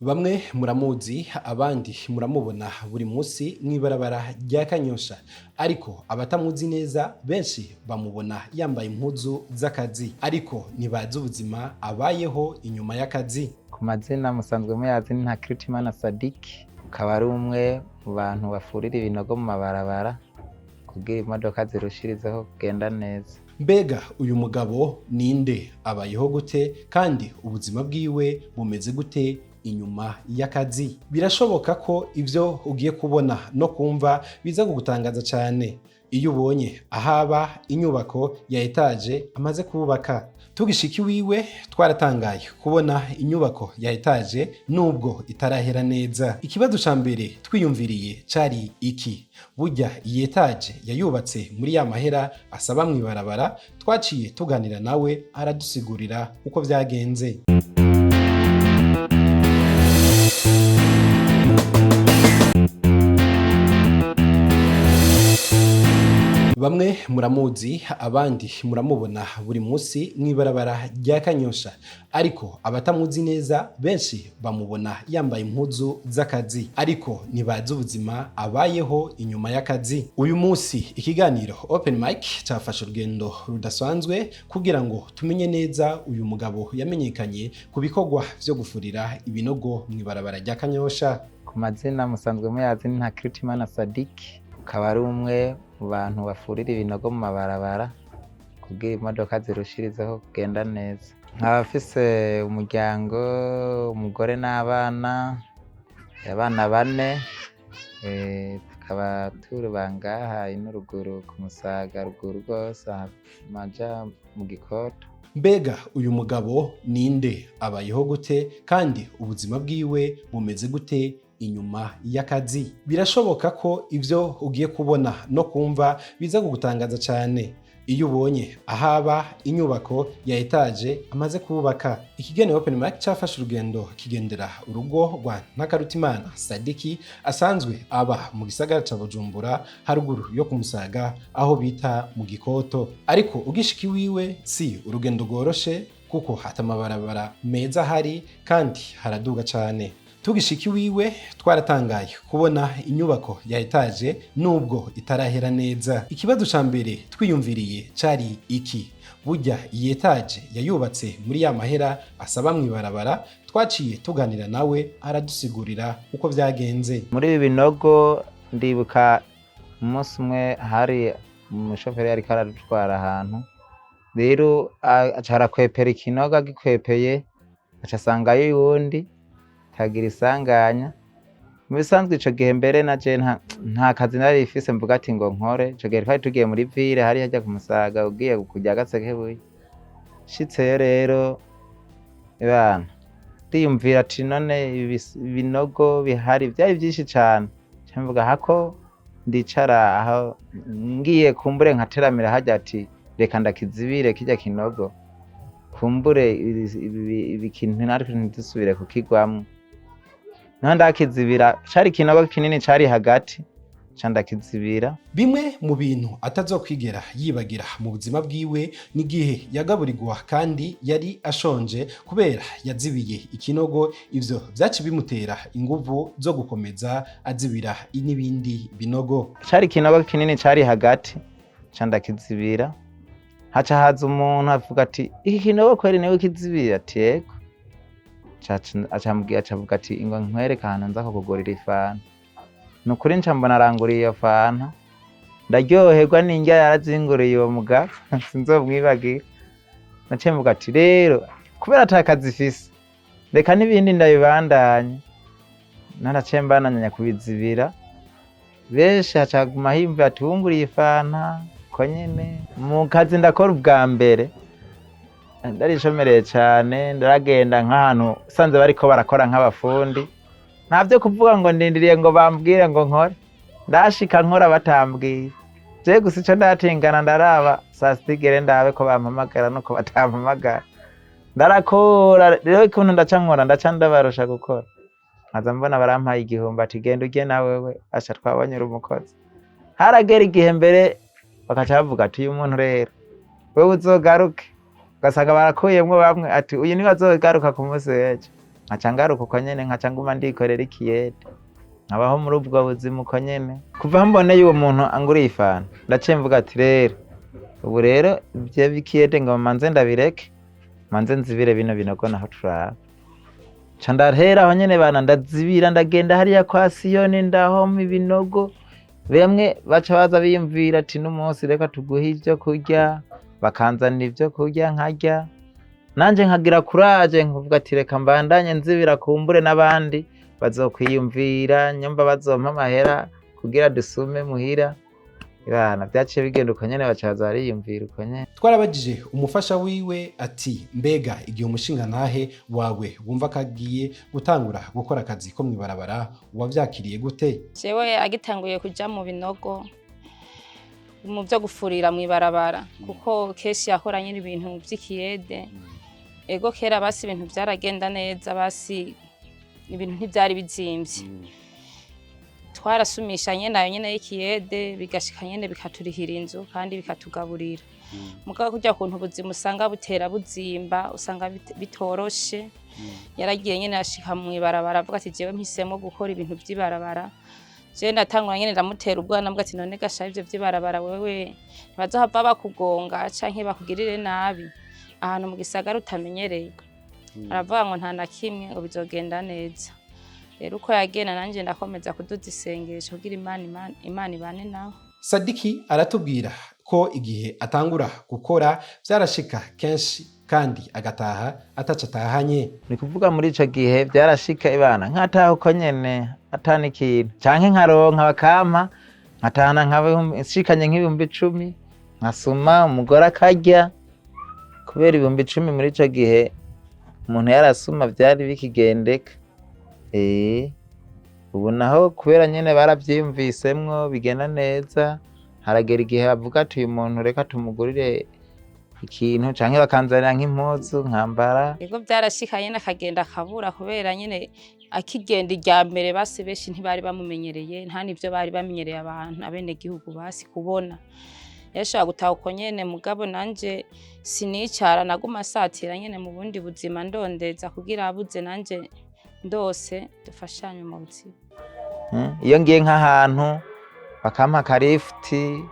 Bamwe muramuzi, abandi muramubona buri munsi mw'ibarabara rya Kanyosha, ariko abatamuzi neza benshi bamubona yambaye impuzu z'akazi, ariko ntibazi ubuzima abayeho inyuma y'akazi. Ku mazina musanzwe muyazi ni Ntakirutimana Sadiki, akaba ari umwe mu bantu bafurira ibinogo mu mabarabara kugira imodoka zirushirizeho kugenda neza. Mbega uyu mugabo ninde? Abayeho gute? Kandi ubuzima bwiwe bumeze gute inyuma y'akazi? Birashoboka ko ivyo ugiye kubona no kumva biza kugutangaza cane iyo ubonye ahaba, inyubako ya étage amaze kubaka. Tugishika iwiwe twaratangaye kubona inyubako ya étage nubwo itarahera neza. Ikibazo ca mbere twiyumviriye cari iki: burya iyi étage yayubatse muri ya mahera asaba mw'ibarabara? Twaciye tuganira nawe, aradusigurira uko vyagenze. Bamwe muramuzi, abandi muramubona buri munsi mw'ibarabara rya Kanyosha, ariko abatamuzi neza benshi bamubona yambaye impuzu z'akazi, ariko ntibazi ubuzima abayeho inyuma y'akazi. Uyu munsi ikiganiro Open Mic cafashe urugendo rudasanzwe kugira ngo tumenye neza uyu mugabo yamenyekanye ku bikorwa vyo gufurira ibinogo mw'ibarabara rya Kanyosha. Ku mazina musanzwe muyazi ni Ntakirutimana Sadiki, akaba ari umwe mu bantu bafurira ibinogo mu mabarabara kugira imodoka zirushirizeho kugenda neza. Nkaba mfise umuryango, umugore n'abana, abana bane, tukaba tuba ngaha ino ruguru ku Musaga, ruguru rwose amaja mu Gikoto. Mbega uyu mugabo ninde? Abayeho gute? Kandi ubuzima bwiwe bumeze gute inyuma y'akazi? Birashoboka ko ivyo ugiye kubona no kumva biza kugutangaza cane iyo ubonye ahaba, inyubako ya étage amaze kubaka. Ikiganiro Open Mic cafashe urugendo kigendera urugo rwa Ntakarutimana Sadiki, asanzwe aba mu gisagara ca Bujumbura, haruguru yo ku Musaga, aho bita mu Gikoto. Ariko ugishika iwiwe si urugendo rworoshe, kuko hata amabarabara meza ahari kandi haraduga cane. Tugishika iwiwe twaratangaye kubona inyubako ya étage nubwo itarahera neza. Ikibazo ca mbere twiyumviriye cari iki: burya iyi étage yayubatse muri ya mahera asaba mw'ibarabara? Twaciye tuganira nawe, aradusigurira uko vyagenze. Muri ibi binogo, ndibuka umunsi umwe hari umushoferi yariko aradutwara ahantu, rero aca arakwepera ikinogo, agikwepeye aca asangayo uwundi, kagira isanganya. Mu bisanzwe ico gihe mbere naje nta kazi nari mfise mvuga ati ngo nkore. Ico gihe twari tugiye muri ville, hari harya ku Musaga ugiye kurya Gasekebuye. Nshitseyo rero, bana, ndiyumvira ati none ibinogo bihari vyari vyinshi cane, nca mvuga hako ndicara aho ngiye kumbure nkateramira harya, ati reka ndakizibire kirya kinogo, kumbure ibi kintu natwe ntidusubire kukigwamwo. Niho ndakizibira, cari ikinogo kinini cari hagati, nca ndakizibira. Bimwe mu bintu atazokwigera yibagira mu buzima bwiwe n'igihe yagaburirwa kandi yari ashonje kubera yazibiye ikinogo. Ivyo vyaci bimutera inguvu zo gukomeza azibira n'ibindi binogo. Cari ikinogo kinini cari hagati, nca ndakizibira. Haca haza umuntu avuga ati: "Iki kinogo kweri niwe ukizibira?" Ati: "Yego." Aca avuga ati: "Ingo nkwereke ahantu nza kukugurira ifanta." Ni ukuri nca mbona aranguriye iyo fanta, ndaryoherwa n'indya yarazinguriye uwo mugabo, sinzomwibagira. Naciye mvuga ati rero kubera ata kazi mfise, reka n'ibindi ndabibandanye. Naraciye mbandanya kubizibira benshi, haca haguma hiyumvira ati wunguriye ifanta ko nyene. Mu kazi ndakora, ubwa mbere ndarishomereye cane, ndaragenda nk'ahantu usanze bariko barakora nk'abafundi, nta vyo kuvuga ngo ndindiriye ngo bambwire ngo nkore, ndashika nkora batambwiye. Je gusa ico ndatingana, ndaraba saa sita igere ndabe ko bampamagara, nuko batampamagara ndarakora. Rero ikuntu ndaca nkora, ndaca ndabarusha gukora, nkaza mbona barampaye 1000, ati: "Genda urye na wewe, asha twabonye uri umukozi." Haragera igihe mbere bakaca bavuga ati: "Uyu muntu rero wewe uzogaruke." Ugasanga barakuyemwo bamwe, ati: "Uyu niwe azogaruka ku munsi w'ejo." Nkaca ngaruka uko nyene, nkaca nguma ndikorera ikiyede, nkabaho muri ubwo buzima uko nyene. Kuva aho mboneye uwo muntu anguriye ifanta, ndaciye mvuga ati rero ubu rero ivyo bikiyede ngo manze ndabireke, manze nzibire bino binogo naho turaba. Nca ndahera aho nyene bana, ndazibira, ndagenda hariya kwa Siyoni, ndahoma ibinogo. Bamwe baca baza biyumvira ati n'umunsi reka tuguhe ivyo kurya, bakanzanira ivyo kurya nkarya, nanje nkagira kuraje, nkuvuga ati reka mbandanye nzibira, kumbure n'abandi bazokwiyumvira nyumva bazompa amahera kugira dusume muhira. Bana vyaciye bigenda uko nyene, baca baza bariyumvira uko nyene. Twarabajije umufasha wiwe ati mbega igihe umushingantahe wawe wumva ko agiye gutangura gukora akazi ko mw'ibarabara, wavyakiriye gute? Jewe agitanguye kuja mu binogo, mu byo gufurira mw'ibarabara, kuko kenshi yakora nyine ibintu vy'ikiyede. Ego, kera basi ibintu vyaragenda neza, basi ibintu ntivyari bizimvye, twarasumisha nyene ayo nyene y'ikiyede, bigashika nyene bikaturihira inzu kandi bikatugaburira. Mugabo kurya kuntu ubuzima usanga butera buzimba, usanga bitoroshe. Yaragiye nyene ashika mw'ibarabara, avuga ati jewe mpisemo gukora ibintu vy'ibarabara. Je natangura nyene ndamutera ubwoba, mvuga ati none gasha, ivyo vy'ibarabara wewe ntibazohava bakugonga canke bakugirire nabi ahantu mu gisagara utamenyereye? Aravuga ngo nta na kimwe, ngo bizogenda neza. Rero uko yagenda, nanje ndakomeza kuduza isengesho kugira Imana ibane nawe. Sadiki aratubwira ko igihe atangura gukora vyarashika kenshi kandi agataha ataco atahanye. Ni kuvuga muri ico gihe vyarashika ibana nkataha uko nyene ata n'ikintu, canke nkaronka bakampa, nkatahana nshikanye nk'10,000, nkasuma, umugore akarya, kubera 10,000 muri ico gihe umuntu yarasuma vyari bikigendeka. Ubu naho kubera nyene baravyiyumvisemwo bigenda neza, haragera igihe bavuga ati uyu muntu reka tumugurire ikintu, canke bakanzanira nk'impuzu nkambara. Ego, vyarashika nyene akagenda akabura, kubera nyene akigenda irya mbere basi benshi ntibari bamumenyereye, nta n'ivyo bari bamenyereye abantu abenegihugu basi kubona yashobora gutaha uko nyene. Mugabo nanje sinicara, naguma asatira nyene mu bundi buzima, ndondeza kugira abuze nanje ndose dufashanye mu buzima. Iyo ngiye nk'ahantu bakampa akalifuti,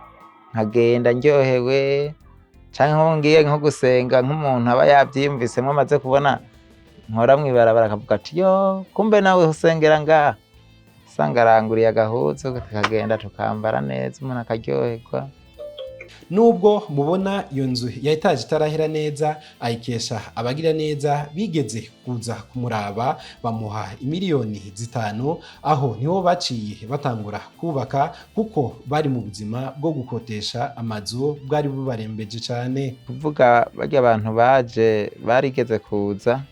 nkagenda ndyohewe, canke nko ngiye nko gusenga, nk'umuntu aba yavyiyumvisemwo amaze kubona nkora mw'ibarabara, akavuga ati yo kumbe nawe usengera ngaha, usanga aranguriye agahuzu, tukagenda tukambara neza, umuntu akaryoherwa. Nubwo mubona iyo nzu ya etaje itarahera neza, ayikesha abagira neza bigeze kuza kumuraba, bamuha imiliyoni 5. Aho niho baciye batangura kubaka, kuko bari mu buzima bwo gukotesha amazu bwari bubarembeje cane. Kuvuga barya abantu baje barigeze kuza,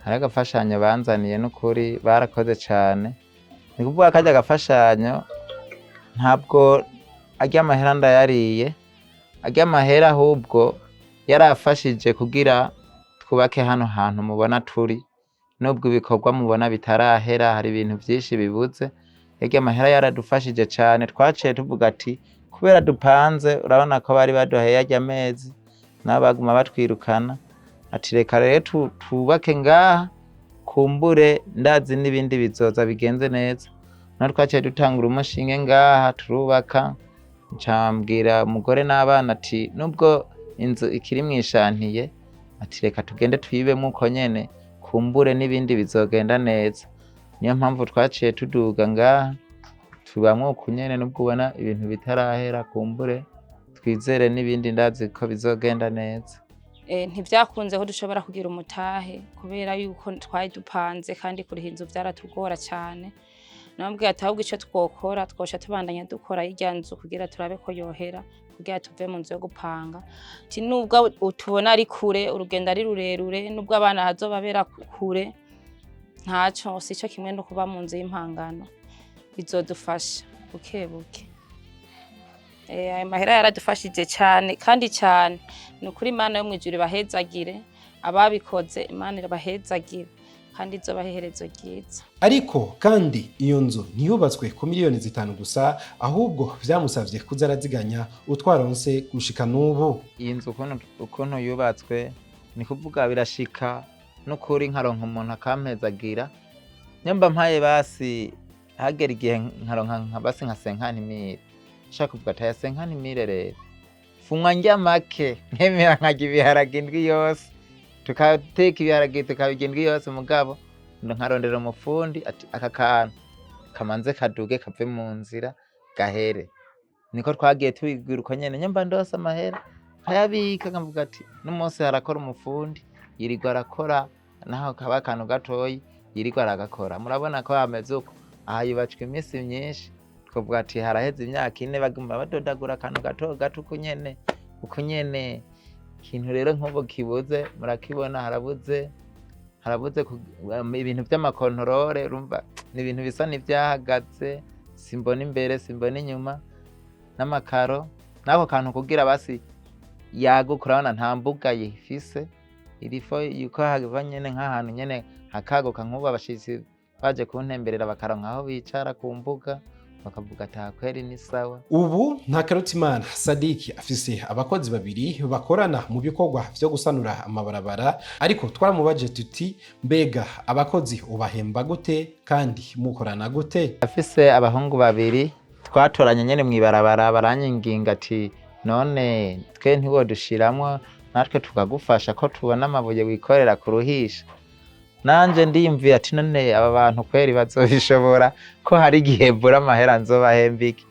hari agafashanyo banzaniye, n'ukuri barakoze cane. Ni kuvuga karya gafashanyo ntabwo arya amahera ndayariye, arya amahera ahubwo yarafashije kugira twubake hano hantu mubona turi. Nubwo ibikorwa mubona bitarahera, hari ibintu vyinshi bibuze, yarya amahera yaradufashije cane. Twaciye tuvuga ati kubera dupanze, urabona ko bari baduhaye yarya amezi, nabo baguma batwirukana, ati reka rero twubake ngaha, kumbure ndazi n'ibindi bizoza bigenze neza. Naho twaciye dutangura umushinge ngaha, turubaka. Ncambwira umugore n'abana ati nubwo inzu ikiri mw'ishantiye, ati reka tugende tuyibemwo uko nyene, kumbure n'ibindi bizogenda neza. Niyo mpamvu twaciye tuduga ngaha, tubamwo uku nyene, nubwo ubona ibintu bitarahera, kumbure twizere n'ibindi ndazi ko bizogenda neza. Ntivyakunze ko dushobora kugira umutahe, kubera yuko twari dupanze kandi kuriha inzu vyaratugora cane. Namubwiye ati ahubwo ico twokora, twoca tubandanya dukora irya nzu kugira turabe ko yohera, kugira tuve mu nzu yo gupanga. Ati nubwo utubona ari kure, urugendo ari rurerure, nubwo abana hazobabera kure, ntaco sico kimwe no kuba mu nzu y'impangano, bizodufasha buke buke. Ayo mahera yaradufashije cane kandi cane. Ni ukuri Imana yo mw'ijuru ibahezagire ababikoze, Imana ibahezagire kandi izobahe iherezo ryiza. Ariko kandi iyo nzu ntiyubatswe ku miliyoni 5 gusa, ahubwo vyamusavye kuza araziganya utwaronse gushika n'ubu. Iyi nzu ukuntu yubatswe, ni kuvuga birashika. N'ukuri nkaronka umuntu akampezagira, nyamba mpaye basi hagera igihe nkaronka basi nka 50 mille, nshaka kuvuga ati aya 50 mille rero fumwa ndya make, nkemera nkarya ibiharage indwi yose, tukateka ibiharage tukabirya indwi yose, mugabo nkarondera umufundi ati aka kantu kamanze kaduge kave mu nzira gahere. Niko twagiye tubibwira uko nyene. Nyamba ndose amahera nkayabika, nkavuga ati n'umunsi harakora umufundi, yirirwa arakora, naho kaba akantu gatoyi yirirwa aragakora. Murabona ko hameze uko aha yubatswe iminsi myinshi, twavuga ati haraheze imyaka 4 baguma badodagura akantu gato gato uko nyene uko nyene. Ikintu rero nk'ubu kibuze murakibona, harabuze ibintu vy'ama contrôle. Urumva ni ibintu bisa n'ivyahagaze, simbona imbere simbona inyuma, n'amakaro n'ako kantu kugira basi yaguka. Urabona nta mbuga ifise, irifo yuko hava nyene nk'ahantu nyene hakaguka, nk'ubu abashitsi baje kuntemberera bakaronka aho bicara ku mbuga, bakavuga ati aha kweri ni sawa. Ubu Ntakarutimana Sadiki afise abakozi babiri bakorana mu bikorwa vyo gusanura amabarabara, ariko twaramubaje tuti mbega abakozi ubahemba gute kandi mukorana gute? Afise abahungu babiri twatoranye nyene mw'ibarabara, baranyinginga ati none twe ntiwodushiramwo natwe tukagufasha ko tubona amabuye wikorera kuruhisha? Nanje ndiyumvira ati none aba bantu kweri bazobishobora, ko hari igihe mbura amahera nzobahemba iki?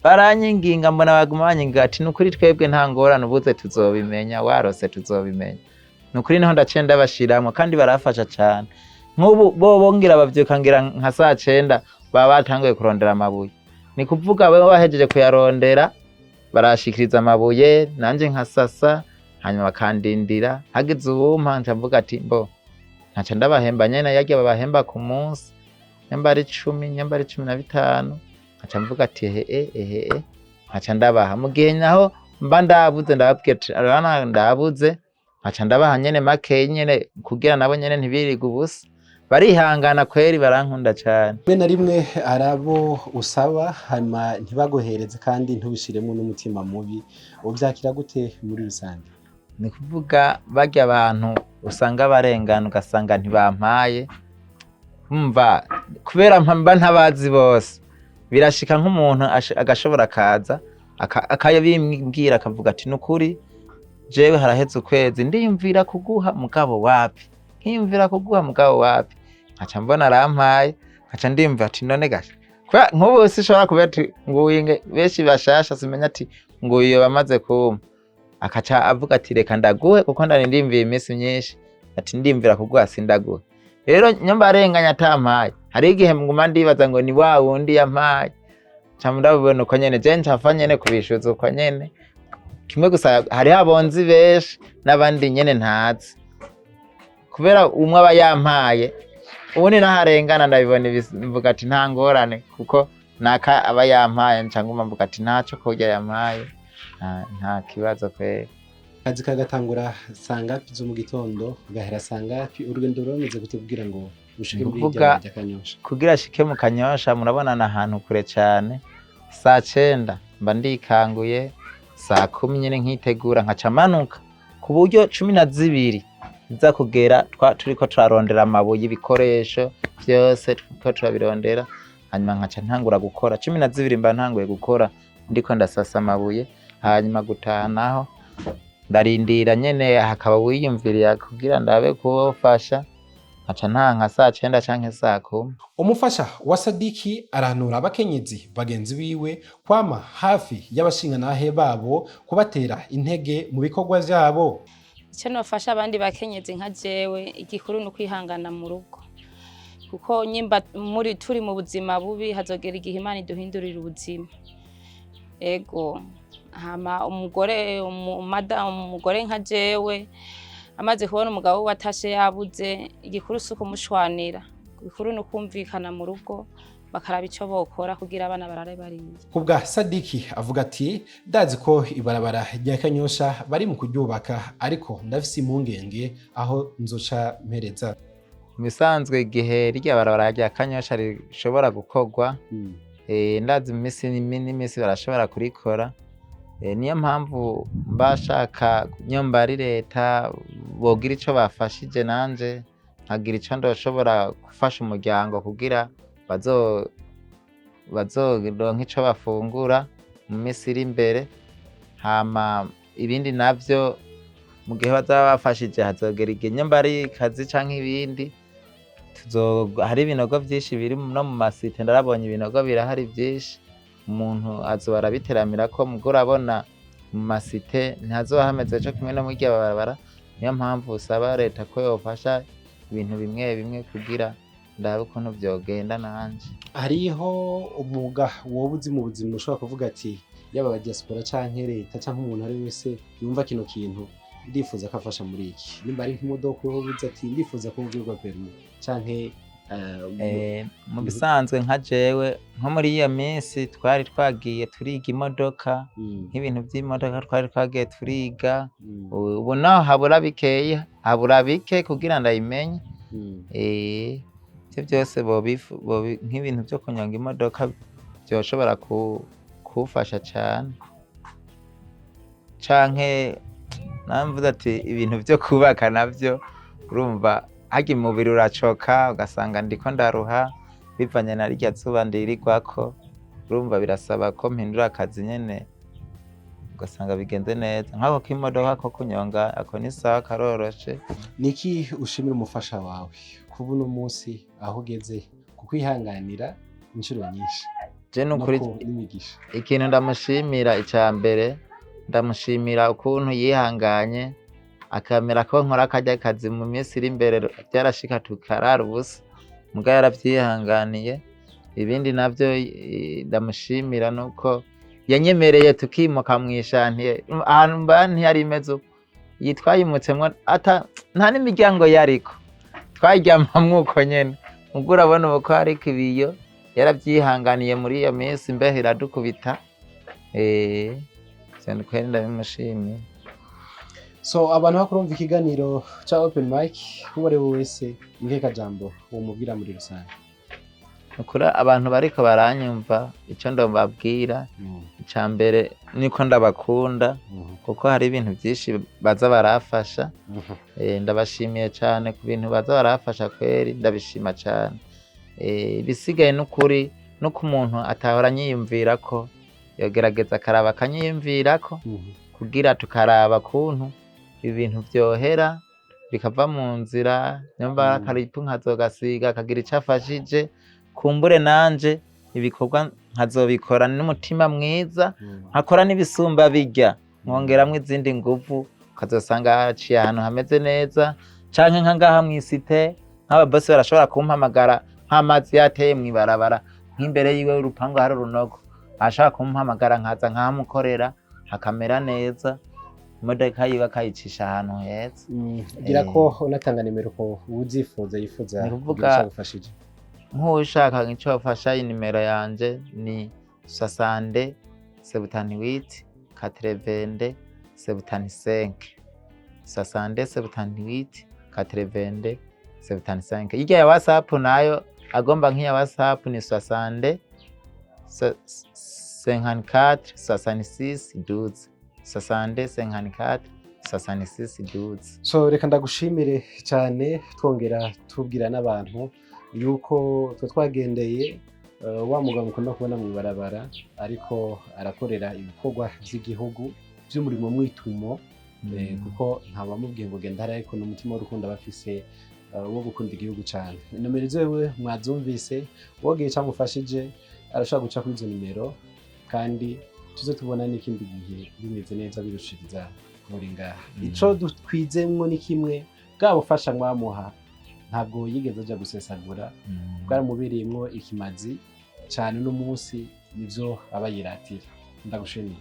Baranyinginga, mbona baguma banyinginga ati nukuri twebwe nta ngorane, ubuze tuzobimenya, warose tuzobimenya. Nukuri niho ndaciye ndabashiramwo, kandi barafasha cane. Nk'ubu bo bongira bavyuka ngira nka saa 9 baba batanguye kurondera amabuye, ni kuvuga bo bahejeje kuyarondera barashikiriza amabuye, nanje nkasasa, hanyuma bakandindira hagize uwumpa nca mvuga ati mbo nkaca ndabahemba nyene yarya babahemba ku munsi, nyamba ari 10, nyamba ari 15, nkaca mvuga ati ehe ehe, nkaca ndabaha. Mu gihe naho mba ndabuze, ndababwira ati urabona ndabuze, nkaca ndabaha nyene makeyi nyene kugira nabo nyene ntibirige ubusa. Barihangana kweri, barankunda cane. Rimwe na rimwe arabo usaba hanyuma ntibaguhereze kandi ntubishiremo n'umutima mubi, uvyakira gute muri rusange? Ni kuvuga barya abantu usanga barengana ugasanga ntibampaye, umva kubera mba ntabazi bose, birashika nk'umuntu agashobora akaza akabimbwira akavuga ati nukuri jewe haraheze ukwezi ndiyumvira kuguha mugabo wapi, nkiyumvira kuguha mugabo wapi, nkaca mbona arampaye, nkaca ndiyumvira ati none gasha kubera nk'ubu sinshobora kuba ati nguyu benshi bashasha simenya ati nguyu bamaze kumpa, akaca avuga ati reka ndaguhe kuko ndari ndimviye iminsi myinshi, ati ndimvira kuguha sindaguhe. Rero nyamba arenganya atampaye, hari igihe nguma ndibaza ngo ni wa wundi yampaye, nca ndabibona uko nyene, je ncafa nyene kubishuza uko nyene. Kimwe gusa hariho abonzi benshi n'abandi nyene ntazi, kubera umwe aba yampaye ubundi naharengana ndabibona mvuga ati nta ngorane kuko naka aba yampaye, nca nguma mvuga ati ntaco kurya yampaye, nta kibazo kweri. Akazi kagatangura sangapi zo mu gitondo gahera sangapi? Urugendo rumeze gute kugira ngo ushike muri Nukuvuga irya rya Kanyosha? Kugira ashike mu Kanyosha, murabona ni ahantu kure cane. Saa 9 mba ndikanguye, saa 10 nyene nkitegura, nkaca manuka ku buryo 12 iza kugera turiko turarondera amabuye, ibikoresho vyose turiko turabirondera, hanyuma nkaca ntangura gukora 12 mba ntanguye gukora ndiko ndasasa amabuye. Hanyuma gutaha naho ndarindira nyene hakaba wiyumviriye kugira ndabe kuwofasha, nkaca ntaha nka saa 9 canke saa 10. Umufasha wa Sadiki arahanura abakenyezi bagenzi biwe kwama hafi y'abashingantahe babo, kubatera intege mu bikorwa vyabo. Icyo nofasha abandi bakenyezi nka jewe, igikuru ni ukwihangana mu rugo, kuko nyimba muri turi mu buzima bubi hazogera igihe Imana iduhindurira ubuzima. Ego, hama umugore umugore nka jewe amaze kubona umugabo we atashe yabuze, igikuru si ukumushwanira, igikuru ni ukumvikana mu rugo bakaraba ico bokora kugira abana barare bariye. Kubwa Sadiki avuga ati ndazi ko ibarabara rya Kanyosha bari mu kuryubaka, ariko ndafise impungenge aho nzoca mpereza. Mu bisanzwe igihe rirya barabara rya Kanyosha rishobora gukorwa, ndazi mu minsi n'imisi barashobora kurikora. Niyo mpamvu mbashaka nyomba ari leta bogira ico bafashije, nanje nkagira ico ndoshobora gufasha umuryango kugira bazoronke ico bafungura mu minsi iri imbere. Hama ibindi navyo, mu gihe bazaba bafashije, hazogera igihe nyomba ari kazi canke ibindi hari ibinogo vyinshi biri no mu ma cités. Ndarabonye ibinogo birahari vyinshi, umuntu azoba arabiteramirako. Mugo urabona mu ma cités ntihazoba hameze co kimwe no mw'irya barabara. Niyo mpamvu usaba leta ko yofasha ibintu bimwe bimwe kugira ndabe ukuntu vyogenda nanje. Hariho umwuga woba uzi mu buzima ushobora kuvuga ati yaba aba diaspora canke leta canke umuntu ari wese yumva kino kintu, ndifuza ko afasha muri iki? Nimba ari nk'imodoka, woba uzi ati ndifuza ko ngurwa permis canke Mu bisanzwe nka jewe, nko muri iyo minsi twari twagiye turiga imodoka, nk'ibintu vy'imodoka twari twagiye turiga. Ubu naho habura bikeya, habura bike kugira ndayimenye. Ivyo vyose nk'ibintu vyo kunyonga imodoka vyoshobora kumfasha cane, canke namvuze ati ibintu vyo kubaka navyo. Urumva harya umubiri uracoka, ugasanga ndiko ndaruha bivanye na rirya zuba ndirirwako. Urumva birasaba ko mpindura akazi nyene, ugasanga bigenze neza. Nk'ako k'imodoka ko kunyonga, ako ni sawa, karoroshe. Niki ushimira umufasha wawe kuba uno munsi aho ugeze, kukwihanganira inshuro nyinshi Je no nukuri n'imigisha? ikintu ndamushimira, ica mbere ndamushimira ukuntu yihanganye akamera ko nkora karya kazi. Mu minsi iri imbere byarashika tukarara ubusa, muga yaravyihanganiye. Ibindi navyo ndamushimira nuko yanyemereye tukimuka mw'ishantiye. Ahantu mba ntiyari imeze uko iyi twayimutsemwo, ata nta n'imiryango yariko, twaryamamwo uko nyene. Ubwo urabona ubu ko hariko ibiyo, yaravyihanganiye muri iyo minsi imbeho iradukubita. Ivyo kweri ndabimushimiye. So abantu bakurumva ikiganiro ca Open Mic, uwo ari we wese, nihe kajambo womubwira muri rusange? Nukuri abantu bariko baranyumva, ico ndobabwira ica mbere niko ndabakunda, kuko hari ibintu vyinshi baza barafasha. Ndabashimiye cane ku bintu baza barafasha, kweri ndabishima cane. Ibisigaye n'ukuri nuko umuntu atahora anyiyumvirako yogerageza akaraba akanyiyumvirako, kugira tukaraba kuntu ibintu vyohera bikava mu nzira. Nyumva akaripu nkazogasiga akagira ico afashije, kumbure nanje ibikorwa nkazobikora n'umutima mwiza, nkakora n'ibisumba bijya, nkongeramwo izindi nguvu, ukazosanga haciye ahantu hameze neza. Canke nka ngaha mw'i cité, nk'ababosi barashobora kumpamagara nk'amazi yateye mw'ibarabara, nk'imbere yiwe urupangu hari urunogo, ashobora kumpamagara nkaza nkahamukorera hakamera neza, imodoka yiwe akayicisha ahantu heza. Gira ko unatanga nimero ko uwuzifuza yifuza Ni kuvuga kugira ico agufashije. Nk'ushaka ico afasha, inimero yanje ni 62 78 82 75, 62 78 82 75. Hirya ya WhatsApp nayo, agomba nk'iya WhatsApp ni 62 54 66 12, 62 54 66 12. So reka ndagushimire cyane, twongera tubwira n'abantu yuko twe twagendeye wa mugabo mukunda kubona mu ibarabara, ariko arakorera ibikorwa by'igihugu by'umurimo mwitumo, kuko ntawamubwiye ngo genda hariya, ariko n'umutima w'urukundo aba afise wo gukunda igihugu cyane. Nomero ziwe mwazumvise, wogiye cyangwa ufashije arashobora guca kuri izo nimero, kandi tuze tubona n'ikindi gihe bimeze neza birushiriza muri ngaha. Ico twizemwo ni kimwe: bwa bufasha mwamuha ntabwo yigeze aja gusesagura, bwaramubereyemwo ikimazi cyane, n'umunsi nivyo aba yiratira. Ndagushimiye.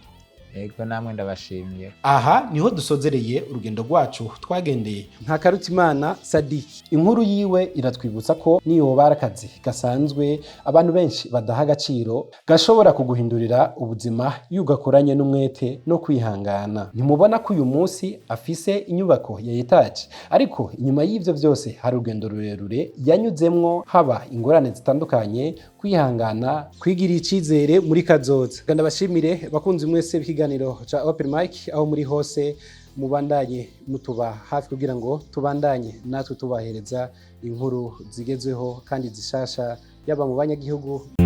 Yego, namwe ndabashimiye. Aha niho dusozereye urugendo rwacu twagendeye nka Karutimana Sadiki. Inkuru yiwe iratwibutsa ko niyo ari akazi gasanzwe abantu benshi badaha agaciro, gashobora kuguhindurira ubuzima iyo ugakoranye n'umwete no kwihangana. Ntimubona ko uyu munsi afise inyubako ya etaje? Ariko inyuma y'ivyo byose hari urugendo rurerure yanyuzemwo, haba ingorane zitandukanye, kwihangana, kwigirira icizere muri kazoza. Ndabashimire bakunzi mwese b'ikiganiro. kiganiro ca Open Mic. Aho muri hose, mubandanye mutuba hafi kugira ngo tubandanye natwe tubahereza inkuru zigezweho kandi zishasha, yaba mu banyagihugu.